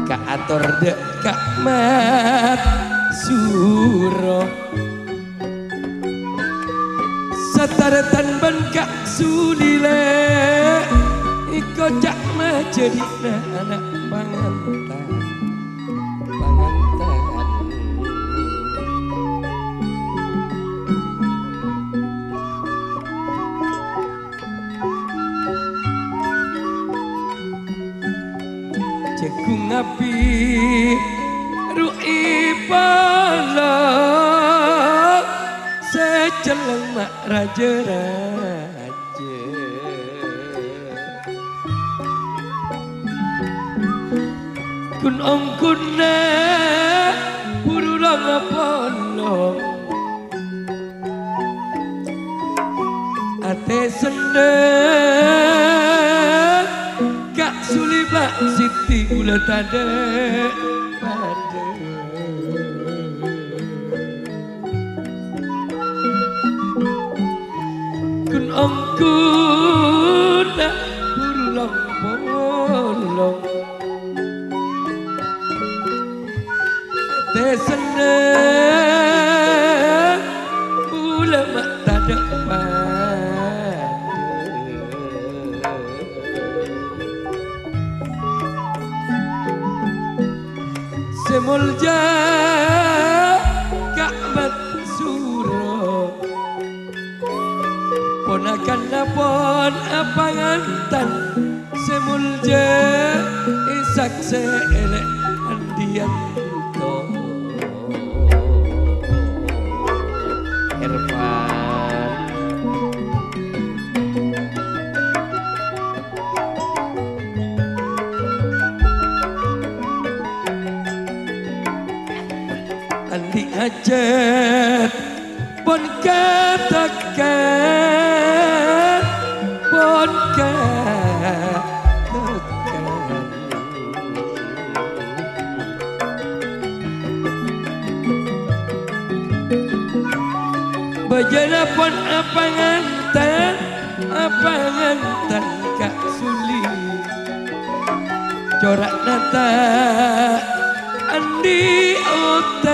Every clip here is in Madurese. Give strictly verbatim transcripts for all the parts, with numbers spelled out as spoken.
Kaator dâ' Ka' Mat Suro, satarètan bân Ka' Sulilè, èkoca' majâdhi'na ana' pangantan. Pangantan. Jhâghung api ru'i polo, sè cellèng ma' rajâ-rajâ. Ghun-ongghunna buru long-polong. Atè senneng, Ka' Suli bâ' Siti ghulâ tadâ' padâ. Ghun-ongghunna buru long-polong. Atè senneng, bulâ ma' tadâ' padâ. Sè molja Ka' Mat Suro. Ponakanna pon apangantan sè molja, èsaksè èlè' andiyanto Ervan. Andi' hajat pon katakan, pon katakan. Bâjâna pon apangantan, apangantan Ka' Suli. Cora'na ta' andi' otang,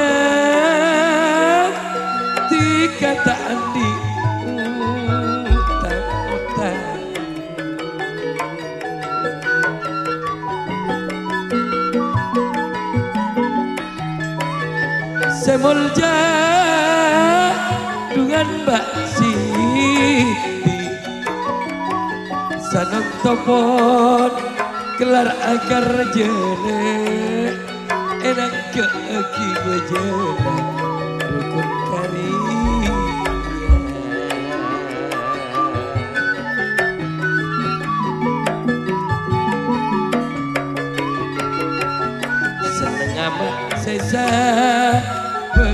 dhika ta' andi' otang-otang. Sè molja dhungan Mbak Siti, sanonto pon kellar akarjâna, ènangghâ'aghi bâjâna rukun karèya. Sennengnga ma' sè sabâ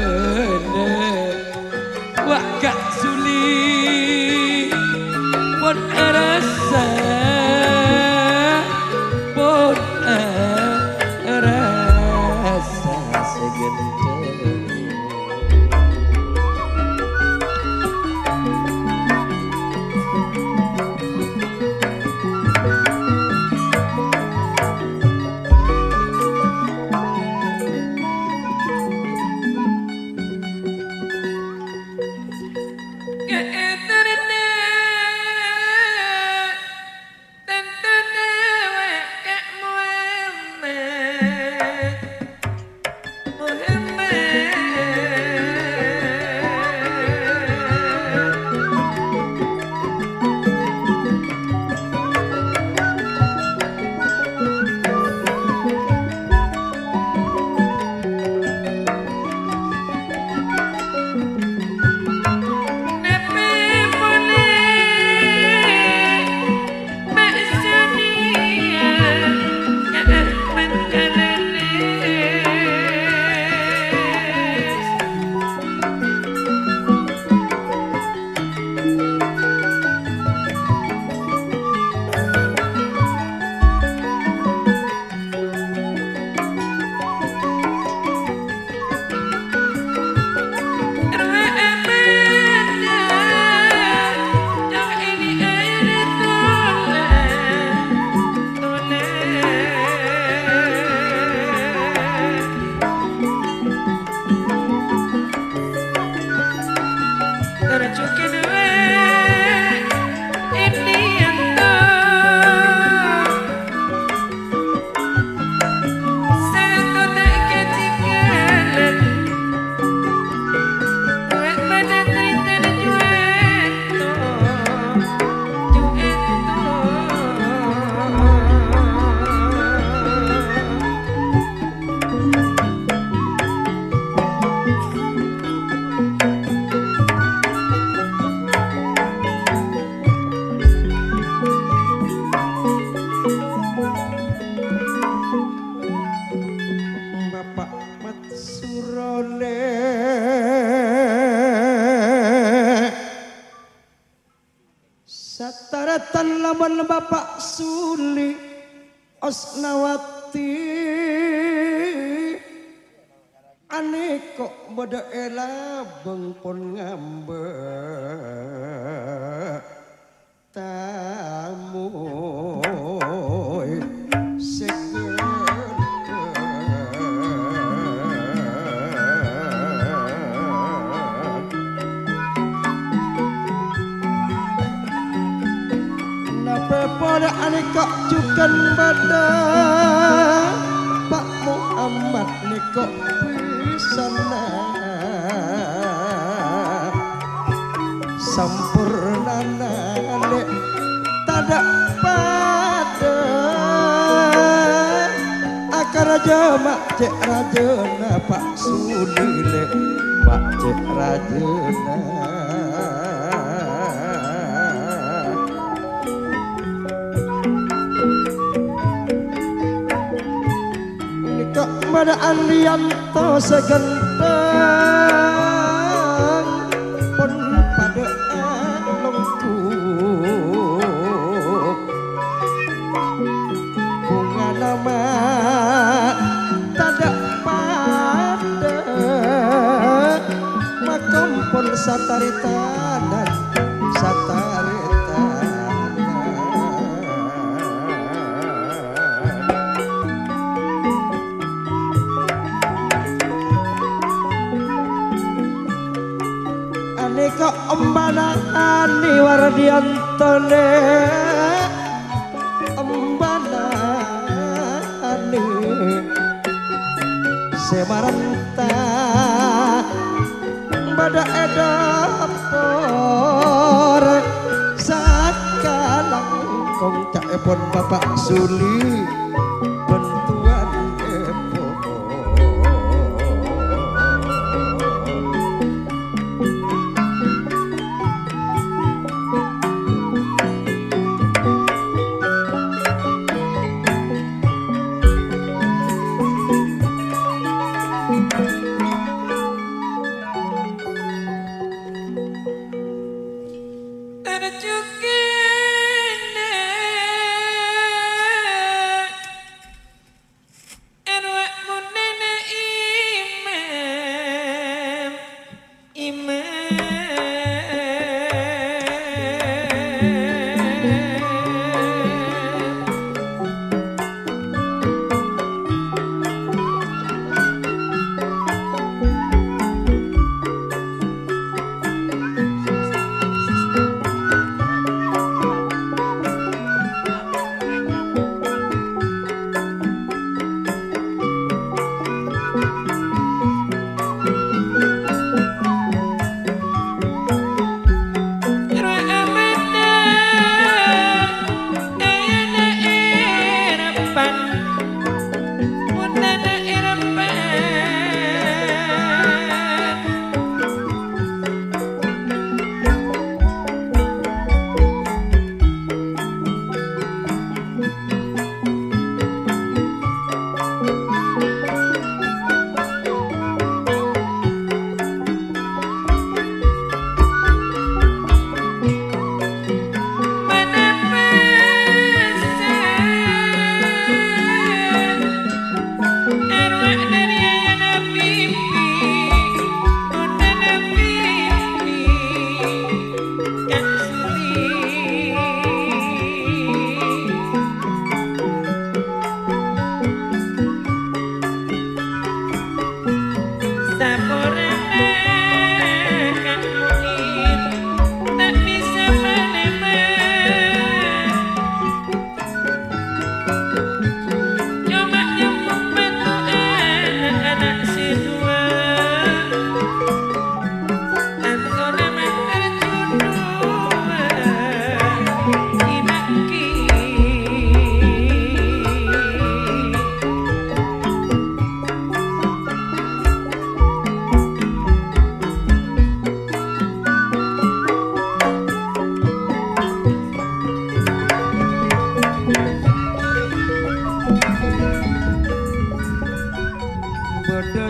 Surole. Satarètan lamon Bapa' Suli Osnawati, anèko bâdâ è labâng pon ngambâ' tamoy sè ghânteng. Napa polè anèka jhughân bâdâ, Pa' Muhammad nèko bhisanna. Sampurnana lè' tadâ' padâ. Akaraja ma' cè' rajâna Pa' Suli lè' ma' cè' rajâna. Nèka bâdâ Andiyanto sè ghânteng, pon padâ alongghu. Bhungana ma' tadâ' padâ, makompol satarètanan, satarètanan. Anèka embana Ani Wardiyanto lè', embana Ani sè marenta bâdâ è dâpor, sakalangkong ca'èpon Bapa' Suli bân towan èpon.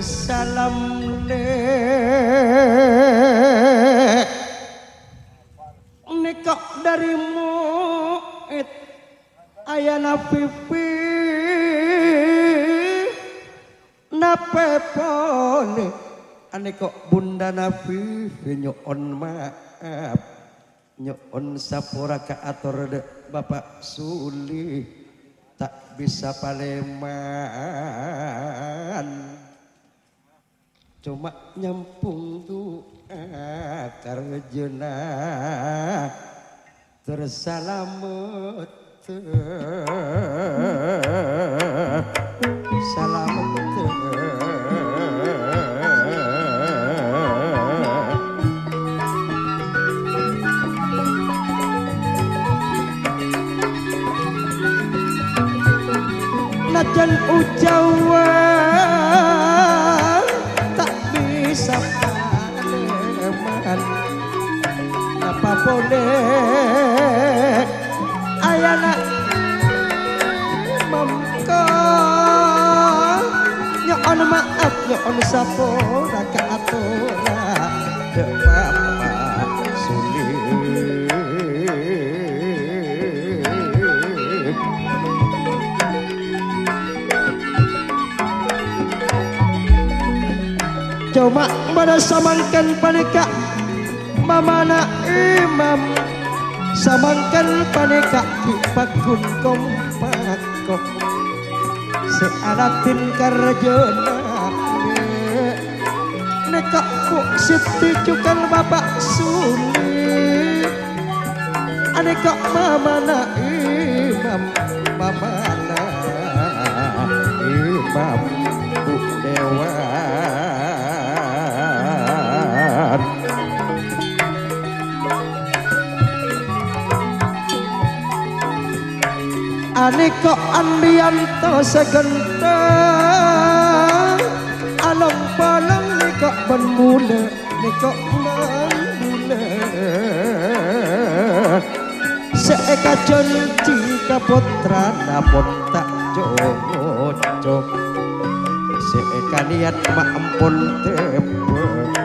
Salam, Lè'. Nèka dhâri mu'èd Ayana Fifi. Napè polè anèka Bundhâna Fifi nyo'on ma'ap. Nyo'on sapora kaator dâ' Bapa' Suli, ta' bisa palèman. Coma nyambhung du'a karjâna, ter salamet. Salamet. Najjhân ujâwan ta' bisa palèman. Napa polè ayana mangka nyo'on ma'ap, nyo'on sapora kaatora dâ' Bapa' Suli. Coma bâdâ samangkèn panèka mamana imam, samangkèn panèka ghi' pagghun kompak. Ko-, sè aladhin karjâna. Nèka Bu' Siti jhughân Bapa' Suli. Anèka mamana imam, mamana imam Bu' Dewan. Anèka andiyanto sè ghântheng, along-palong nèka bân molè, nèka bân molè. Sè èkajhânjhi ka pottrana pon ta' co-ngoco. Sè èkanèyat ma' ampon tèbâ.